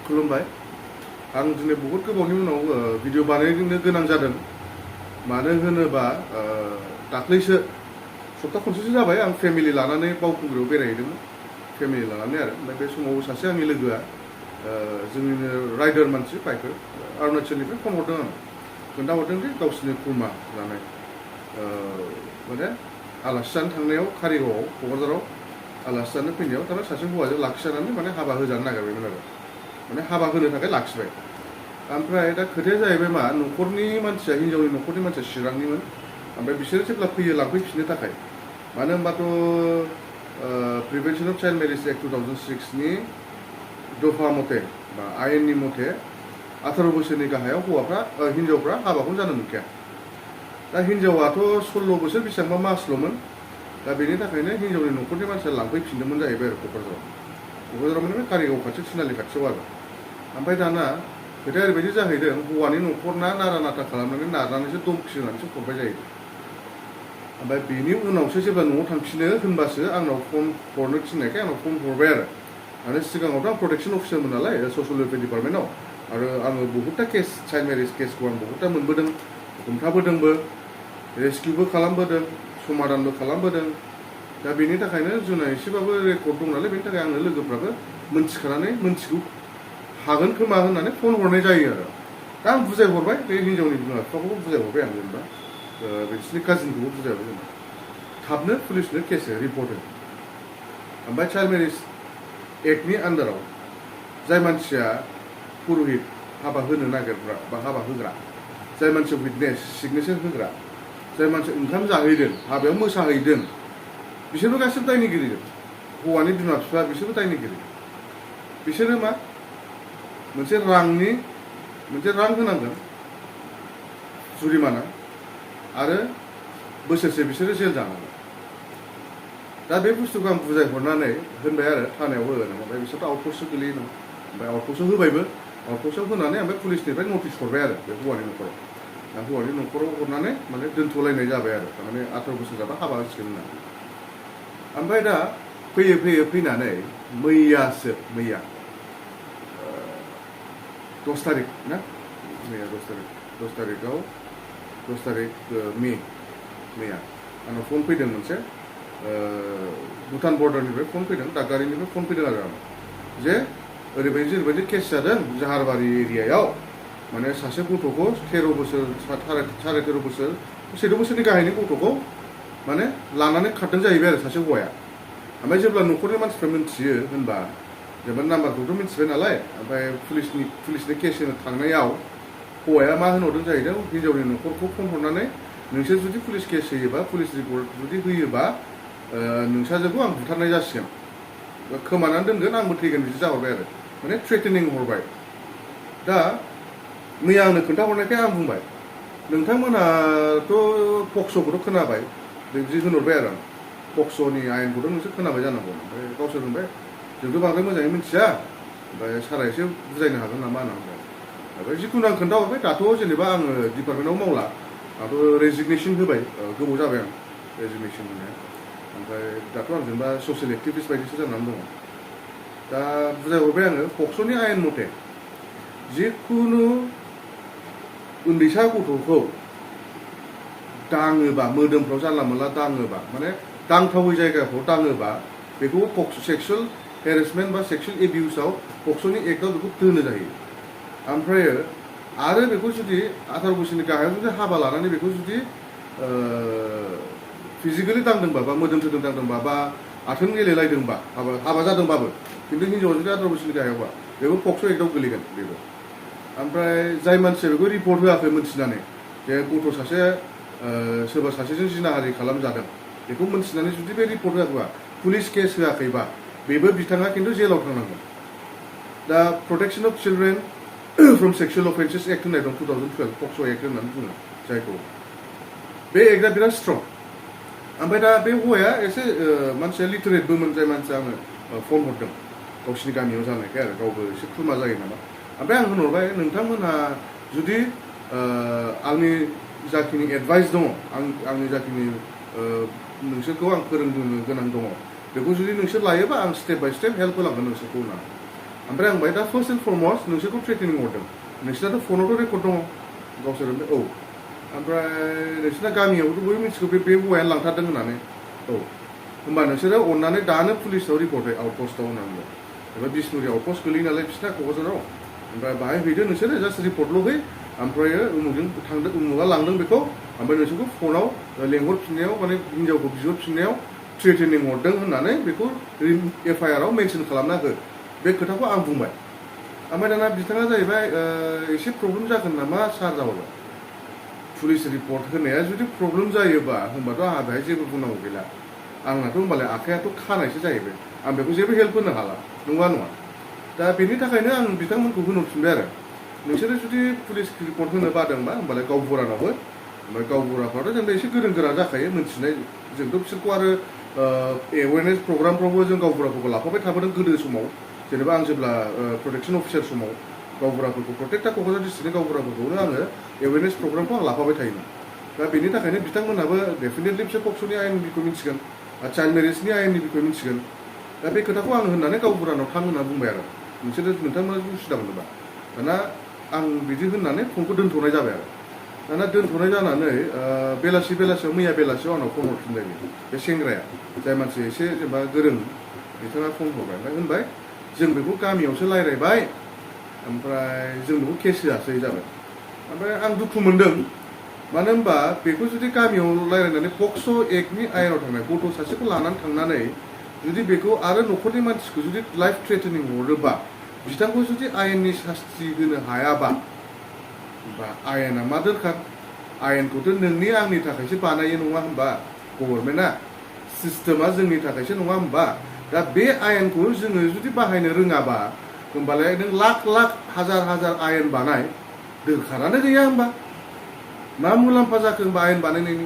खुलुमबाय आं दिनै बहुत गोबावनि उनाव भिडिअ बानायनो गोनां जादों मानो होनोबा दाख्लैसो सप्ता खनसेसो जाबाय आं फेमिलि लानानै बावखुंग्रियाव बेरायहैदोंमोन फेमिलि लानानै आरो ओमफ्राय बे समाव सासे आंनि लोगोआ जोंनिनो राइडार मानसि बाइकार अरुणाचलनिफ्राय फन हरदों आं खोन्थाहरदों जे गावसिनि खुरमा जानाय माने आलासि जानो थांनायाव कारिगावआव क'क्राझाराव आलासि जानो फैनायाव थारमाने सासे हौवाजों लाखिजानानै माने हाबा होजानो नागिरबायमोन आरो माने हाबा होनो थाखाय लाखिबाय ओमफ्राय दा खोथाया जाहैबाय मा न'खरनि मानसिया हिन्जावनि न'खरनि मानसिया चिरांनिमोन ओमफ्राय बिसोरो जेब्ला फैयो लांफैफिननो थाखाय मानो होनबाथ' prevention of child marriage act 2006 नि दफा मथे बा आयेननि मथे 18 बोसोरनि गाहायाव हौवाफ्रा हिन्जावफ्रा हाबाखौनो जानो मोनखाया दा हिन्जावाथ' 16 बोसोर बेसेबांबा मासल'मोन दा बेनि थाखायनो हिन्जावनि न'खरनि मानसिया लांफैफिनदोंमोन जाहैबाय आरो क'क्राझाराव माने कारिगाव खाथि थिनालि खाथियाव आरो ओमफ्राय दाना खोथाया ओरैबायदि जाहैदों हौवानि न'खरना नारा नाथा खालामनानै नारनानैसो दमखि होनानैसो हरबाय जाहैदों ओमफ्राय बेनि उनावसो जेब्ला न'आव थांफिनो होनबासो आंनाव फन हरनो थिननायखाय आंनाव फन हरबाय आरो माने सिगाङावथ' आं प्रटेक्सन अफिसारमोन नालाय ससियेल वेलफेयार डिपार्टमेन्टआव आरो आङो बहुतथा केस चाइल्ड मेरिज केसखौ आं बहुतथा मोनबोदों हमथाबोदोंबो रेस्किउबो खालामबोदों समाधानबो खालामबोदों दा बेनि थाखायनो जोंना एसेबाबो रेकर्ड दं नालाय बेनि थाखाय आंनो लोगोफ्राबो मोनथिखानानै मोनथिगौ हागोन खोमा होननानै फन हरनाय जायो आरो दा आं बुजायहरबाय बे हिन्जावनि बिमा बिफाखौबो बुजायहरबाय आं जेनेबा बिसोरनि काजिनखौबो बुजायहरबाय जेनेबा थाबनो पुलिसनो केस रिपर्ट हो ओमफ्राय चाइल्ड मेरिज एक्टनि आन्दाराव जाय मानसिया पुर'हित हाबा होनो नागिरग्रा बा हाबा होग्रा जाय मानसिया विटनेस सिगनेसार होग्रा जाय मानसिया ओंखाम जाहैदों हाबायाव मोसाहैदों बिसोरबो गासिबो दायनिगिरि हौवानि बिमा बिफा बिसोरबो दायनिगिरि बिसोरो मा मोनसे रां होनांगोन जुरिमाना आरो बोसोरसे बिसोरो जेल जानांगोन दा बे बुस्थुखौ आं बुजायहरनानै होनबाय आरो थानायाव होनो ओमफ्राय बिसोरथ' आउटपस्टसो गोलैयो नङा ओमफ्राय आउटपस्टआव होबायबो आउटपस्टआव होनानै ओमफ्राय पुलिसनिफ्राय नटिस हरबाय आरो बे हौवानि न'खराव दा हौवानि न'खराव हरनानै माने दोनथ'लायनाय जाबाय आरो थारमाने 18 बोसोर जाबा हाबा होसिगोन होननानै ओमफ्राय दा फैयै फैनानै मैया 10 तारिख ना मैया 10 तारिख मैया आंनाव फन फैदों मोनसे भुटान बर्डारनिफ्राय फन फैदों दादगारिनिफ्राय फन फैदों आरो आं जे ओरैबायदि केस जादों जाहारबारि एरियायाव माने सासे गथ'खौ 13 बोसोर 13.5 बोसोर 14 बोसोरनि गाहायनि गथ'खौ माने लानानै खारदों जाहैबाय आरो सासे हौवाया ओमफ्राय जेब्ला न'खरनि मानसिफ्रा मिन्थियो होनबा जेनेबा नाम्बारखौथ' मिन्थिबाय नालाय ओमफ्राय पुलिसनि केस होनो थांनायाव हौवाया मा होनहरदों जाहैदों हिन्जावनि न'खरखौ फन हरनानै नोंसोर जुदि पुलिस केस होयोबा पुलिस रिपर्ट जुदि होयोबा नोंसाजोखौ आं बुथारनाय जासिगोन खोमानानै दोनगोन आंबो थैगोन बिदि जाहरबाय आरो माने थ्रेटेनिं हरबाय दा मैया आंनो खोन्थाहरनायखाय आं बुंबाय नोंथांमोनाथ' पक्स'खौथ' खोनाबाय बिदि होनहरबाय आरो आं पक्स'नि आयेनखौथ' नोंसोर खोनाबाय जानांगौ ओमफ्राय गावसोर होनबाय जोंथ' बांद्राय मोजाङै मिथिया ओमफ्राय सारा एसे बुजायनो हागोन नामा होनना बुंबाय ओमफ्राय जिखुनु आं खोन्थाहरबाय दाथ' जेनेबा आङो डिपार्टमेन्टआव मावला दाथ' रेजिगनेसन होबाय गोबाव जाबाय आं रेजिगनेसन होनाया ओमफ्राय दाथ' आं जेनेबा ससियेल एक्टिभिस्ट बायदिसो जानानै दङ दा बुजायहरबाय आङो पक्स'नि आयेन मथे जिखुनु उन्दैसा गथ'खौ दाङोबा मोदोमफ्राव जानला मोनला दाङोबा माने दांथावै जायगाफ्राव दाङोबा बेखौ सेक्सुवेल हेरेसमेन्ट बा सेक्सुवेल एबिउसआव पक्स'नि एक्टआव बेखौ दोनो जायो ओमफ्राय आरो बेखौ जुदि 18 बोसोरनि गाहायाव जुदि हाबा लानानै बेखौ जुदि फिजिकेलि दांदोंबा बा मोदोम सोदोम दांदोंबा बा आथोन गेलेलायदोंबा हाबा जादोंबाबो खिन्थु हिन्जावा जुदि 18 बोसोरनि गाहायावबा बेबो पक्स' एक्टआव गोलैगोन बेबो ओमफ्राय जाय मानसिया बेखौ रिपर्ट होआखै मोनथिनानै जे गथ' सासे सोरबा सासेजों जिनाहारि खालामजादों बेखौ मोनथिनानै जुदि बे रिपर्ट होआखैबा पुलिस केस होआखैबा बेबो बिथाङा खिन्थु जेलाव थांनांगोन the protection of children from sexual offences act होननाय दं 2012 पक्स' एक्ट होननानै बुङो जायखौ बे एक्टआ बिराद स्ट्रं ओमफ्राय दा बे हौवाया एसे मानसिया लिटारेटबोमोन जाय मानसिया आङो फन हरदों गावसिनि गामियाव जानायखाय आरो गावबो एसे खुरमा जायो नामा ओमफ्राय आं होनहरबाय नोंथांमोनहा जुदि आंनि जाखिनि एडभाइस दङ आंनि जाखिनि नोंसोरखौ आं फोरोंनो गोनां दङ बेखौ जुदि नोंसोर लायोबा आं स्टेप बाय स्टेप हेल्प होलांगोन नोंसोरखौ होननानै ओमफ्राय आं बाय दा फार्स्ट एन्ड फरमस्ट नोंसोरखौ थ्रेटेनिं हरदों नोंसिनाथ' फनावथ' रेकर्ड दङ गावसोर औ ओमफ्राय नोंसिना गामियावथ' बयबो मिथिगौ बे हौवायानो लांथारदों होननानै औ होमबा नोंसोरो अननानै दानो पुलिसाव रिपर्ट हो आउटपस्टआव होननानै एबा बिसमुरि आउटपस्ट गोलैयो नालाय बिसिना क'क्राझाराव ओमफ्राय बाहाय हैदो नोंसोरो जास्ट रिपर्टल' है ओमफ्रायो उमुकजों थांदों उमुका लांदों बेखौ ओमफ्राय नोंसोरखौ फनाव लेंहरफिननायाव माने हिन्जावखौ बिहरफिननायाव थ्रेटेनिं हरदों होननानै बेखौ एफआइआर आव मेनसन खालामना हो बे खोथाखौ आं बुंबाय ओमफ्राय दाना बिथाङा जाहैबाय एसे प्रब्लेम जागोन नामा सार जाबाय पुलिस रिपर्ट होनाया जुदि प्रब्लेम जायोबा होनबाथ' आंहा बेहाय जेबो बुंनांगौ गैला आंनाथ' होनबालाय आखायाथ' खानायसो जाहैबाय आं बेखौ जेबो हेल्प होनो हाला नङा नङा दा बेनि थाखायनो आं बिथांमोनखौ होनहरफिनबाय आरो नोंसोरो जुदि पुलिस रिपर्ट होनो बादोंबा होनबालाय गावबुरानावबो ओमफ्राय गावबुराफ्राथ' जों एसे गोरों गोरा जाखायो मोनथिनाय जोंथ' बिसोरखौ आरो एवेरनेस प्रग्रामफ्रावबो जों गावबुराफोरखौ लाफाबाय थाबोदों गोदो समाव जेनेबा आं जेब्ला प्रटेक्सन अफिसार समाव गावबुराफोरखौ प्रटेक्टा क'क्राझार डिस्ट्रिक्टनि गावबुराफोरखौनो आङो एवेरनेस प्रग्रामखौ आं लाफाबाय थायोमोन दा बेनि थाखायनो बिथांमोनहाबो डेफिनेटलि बिसोर पक्स'नि आयेननि बिखय मिथिगोन चाइल्ड मेरेजनि आयेननि बिखय मिथिगोन दा बे खोथाखौ आं होननानै गावबुरानाव थां होनना बुंबाय आरो नोंसोरो नोंथांमोना उसुबिदा मोनोबा दाना आं बिदि होननानै फनखौ दोनथ'नाय जाबाय आरो दाना दोनथ'नाय जानानै बेलासियाव मैया बेलासियाव आंनाव फन हरफिनबाय बे सेंग्राया जाय मानसि एसे जेनेबा गोरों बिथाङा फन हरबाय ओमफ्राय होनबाय जों बेखौ गामियावसो रायज्लायबाय ओमफ्राय जों बेखौ केस होआसै जाबाय ओमफ्राय आं दुखु मोनदों मानो होनबा बेखौ जुदि गामियाव रायज्लायनानै पक्स' एक्टनि आयेनाव थांनाय गथ' सासेखौ लानानै थांनानै जुदि बेखौ आरो न'खरनि मानसिखौ जुदि लाइफ थ्रेटेनिं हरोबा बिथांखौ जुदि आयेननि सास्ति होनो हायाबा बा आयेना मा दरखार आयेनखौथ' नोंनि आंनि थाखायसो बानायो नङा होनबा गभर्नमेन्टआ सिस्टेमा जोंनि थाखायसो नङा होनबा दा बे आयेनखौ जोङो जुदि बाहायनो रोङाबा होनबालाय नों लाख लाख हाजार हाजार आयेन बानाय दोरखारानो गैया होनबा मा मुलाम्फा जाखो होनबा आयेन बानायनायनि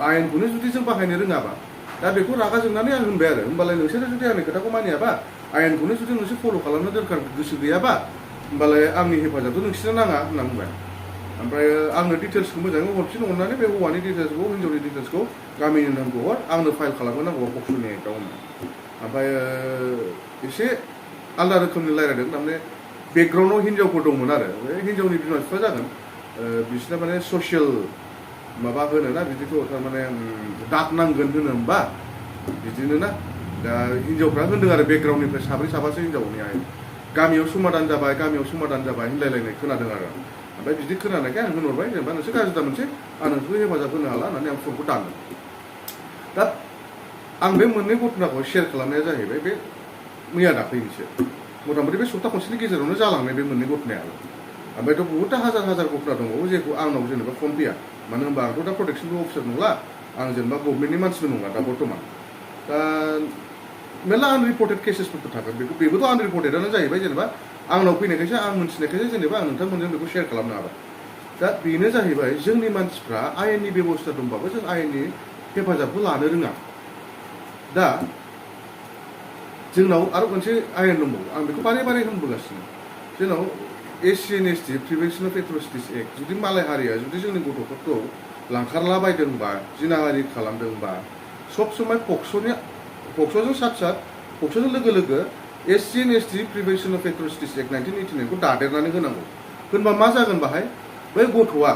आयेनखौनो जुदि जों बाहायनो रोङाबा दा बेखौ रागा जोंनानै आं होनबाय आरो होनबालाय नोंसोरो जुदि आंनि खोथाखौ मानियाबा आयेनखौनो जुदि नोंसोर फल' खालामनो दोरखार गोसो गैयाबा होनबालाय आंनि हेफाजाबखौ नोंसोरनो नाङा होनना बुंबाय ओमफ्राय आंनो डिटेल्सखौ मोजाङै हरफिन अननानै बे हौवानि डिटेल्सखौ हिन्जावनि डिटेल्सखौ गामिनि नामखौ हर आंनो फाइल खालामनो नांगौ पक्स'नि एक्टआव ओमफ्राय एसे आलदा रोखोमनि रायज्लायदों थारमाने बेकग्राउन्डआव हिन्जावफोर दंमोन आरो बे हिन्जावनि बिमा बिफा जागोन बिसोरना माने ससियेल माबा होनो ना बिदिखौ थारमाने दाग नांगोन होनो होमबा बिदिनो ना दा हिन्जावफ्रा होनदों आरो बेकग्राउन्डनिफ्राय साब्रै साबासो हिन्जावनिया गामियाव समाधान जाबाय होनलायलायनाय खोनादों आरो ओमफ्राय बिदि खोनानायखाय आं होनहरबाय जेनेबा नोंसोर गाज्रि दा मोनसे आं नोंसोरखौ हेफाजाब होनो हाला होननानै आं फनखौ दानो दा आं बे मोननै घटनाखौ शेयार खालामनाया जाहैबाय बे मैया दाख्लैनिसो मथा मथि बे सप्ता खनसेनि गेजेरावनो जालांनाय बे मोननै घटनाया ओमफ्रायथ' बहुतथा हाजार हाजार घटना दंबावो जेखौ आंनाव जेनेबा फन फैया मानो होनबा आंथ' दा प्रटेक्सनबो अफिसार नंला आं जेनेबा गभर्नमेन्टनि मानसिबो नङा दा बर्थमान दा मेरला आनरिपर्टेड केसेसफोरबो थागोन बेबोथ' आनरिपर्टेडानो जाहैबाय जेनेबा आंनाव फैनायखायसो आं मोनथिनायखायसो जेनेबा आं नोंथांमोनजों बेखौ शेयार खालामनो हाबाय दा बेनो जाहैबाय जोंनि मानसिफ्रा आयेननि बेबस्था दंबाबो जों आयेननि हेफाजाबखौ लानो रोङा दा जोंनाव आरो मोनसे आयेन दंबावो आं बेखौ बारे बारे होनबोगासिनो जोंनाव SC/NST प्रिभेन्सन अफ एट्रसिटिस एक्ट जुदि मालाय हारिया जुदि जोंनि गथ'फोरखौ लांखारलाबायदोंबा जिनाहारि खालामदोंबा सब समाय पक्स'जों पक्स'जों लोगो लोगो SC/NST प्रिभेन्सन अफ एट्रसिटिस एक्ट 1989 खौ दादेरनानै होनांगौ होनबा मा जागोन बाहाय बै गथ'आ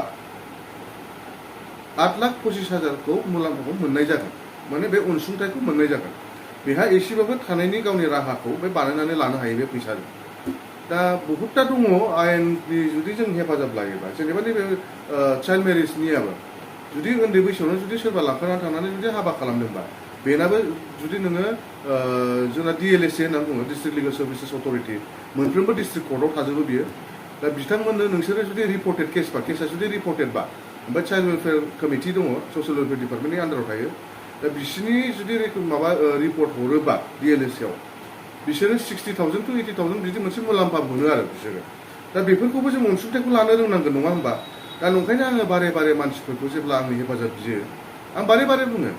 8,25,000 मुलाम्फाखौ मोननाय जागोन माने बे अनसुंथाइखौ मोननाय जागोन बेहा एसेबाबो थानायनि गावनि राहाखौ बे बानायनानै लानो हायो बे फैसाजों दा बहुतथा दङ आयेननि जुदि जों हेफाजाब लायोबा जेनेबा नैबे चाइल्ड मेरेजनियाबो जुदि उन्दै बैसोआवनो जुदि सोरबा लांखारनानै थांनानै जुदि हाबा खालामदोंबा बेनाबो जुदि नोङो जोंना DLSA होनना बुङो डिस्ट्रिक्ट लिगेल सार्भिसेस अथरिटि मोनफ्रोमबो डिस्ट्रिक्ट कर्टआव थाजोबो बियो दा बिथांमोननो नोंसोरो जुदि रिपर्टेड केसा जुदि रिपर्टेडबा ओमफ्राय चाइल्ड वेलफेयार कमिटि दङ ससियेल वेलफेयार डिपार्टमेन्टनि आन्दाराव थायो दा बिसोरनि जुदि माबा रिपर्ट हरोबा DLSA आव बिसोरो 60,000 to 80,000 बिदि मोनसे मुलाम्फा मोनो आरो बिसोरो दा बेफोरखौबो जों अनसुंथाइखौ लानो रोंनांगोन नङा होनबा दा नंखायनो आङो बारे बारे मानसिफोरखौ जेब्ला आंनि हेफाजाब बियो आं बारे बारे बुङो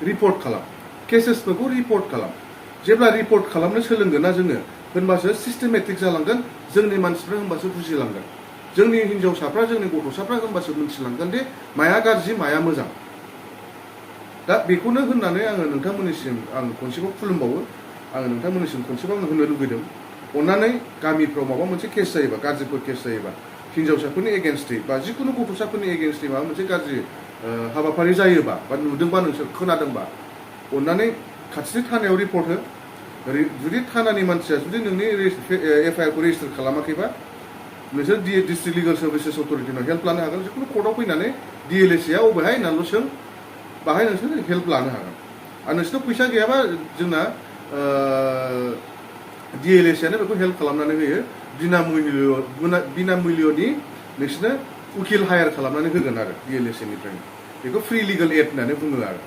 रिपर्ट खालाम केसेसफोरखौ रिपर्ट खालाम जेब्ला रिपर्ट खालामनो सोलोंगोन ना जोङो होनबासो सिस्टेमेटिक जालांगोन जोंनि मानसिफ्रा होनबासो बुजिलांगोन जोंनि हिन्जावसाफ्रा जोंनि गथ'साफ्रा होनबासो मिथिलांगोन दे माया गाज्रि माया मोजां दा बेखौनो होननानै आङो नोंथांमोननिसिम आं खनसेबाव खुलुमबावो आङो नोंथांमोननिसिम खनसेबाव होनो लुगैदों अन्नानै गामिफ्राव माबा मोनसे केस जायोबा गाज्रिफोर केस जायोबा हिन्जावसाफोरनि एगेन्स्टै बा जिखुनु गथ'साफोरनि एगेन्स्टै माबा मोनसे गाज्रि हाबाफारि जायोबा बा नुदोंबा नोंसोर खोनादोंबा अन्नानै खाथिनि थानायाव रिपर्ट हो जुदि थानानि मानसिया जुदि नोंनि एफआइआर खौ रेजिस्टार खालामाखैबा नोंसोर डिस्ट्रिक्ट लिगेल सार्भिसेस अथ'रिटिनाव हेल्प लानो हागोन जिखुनु कर्टआव फैनानै डिएलएसए आ अबेहाय होननानैल' सों बाहाय नोंसोर हेल्प लानो हागोन आरो नोंसोरनाव फैसा गैयाबा जोंना डिएलएसए आनो बेखौ हेल्प खालामनानै होयो बिना मुल्यनि नोंसोरनो उकिल हायार खालामनानै होगोन आरो डिएलएसए निफ्राय बेखौ फ्रि लिगेल एड होननानै बुङो आरो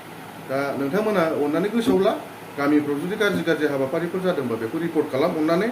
दा नोंथांमोना अन्नानै गोसोआव ला गामिफ्राव जुदि गाज्रि हाबाफारिफोर जादोंबा बेखौ रिपर्ट खालाम अन्नानै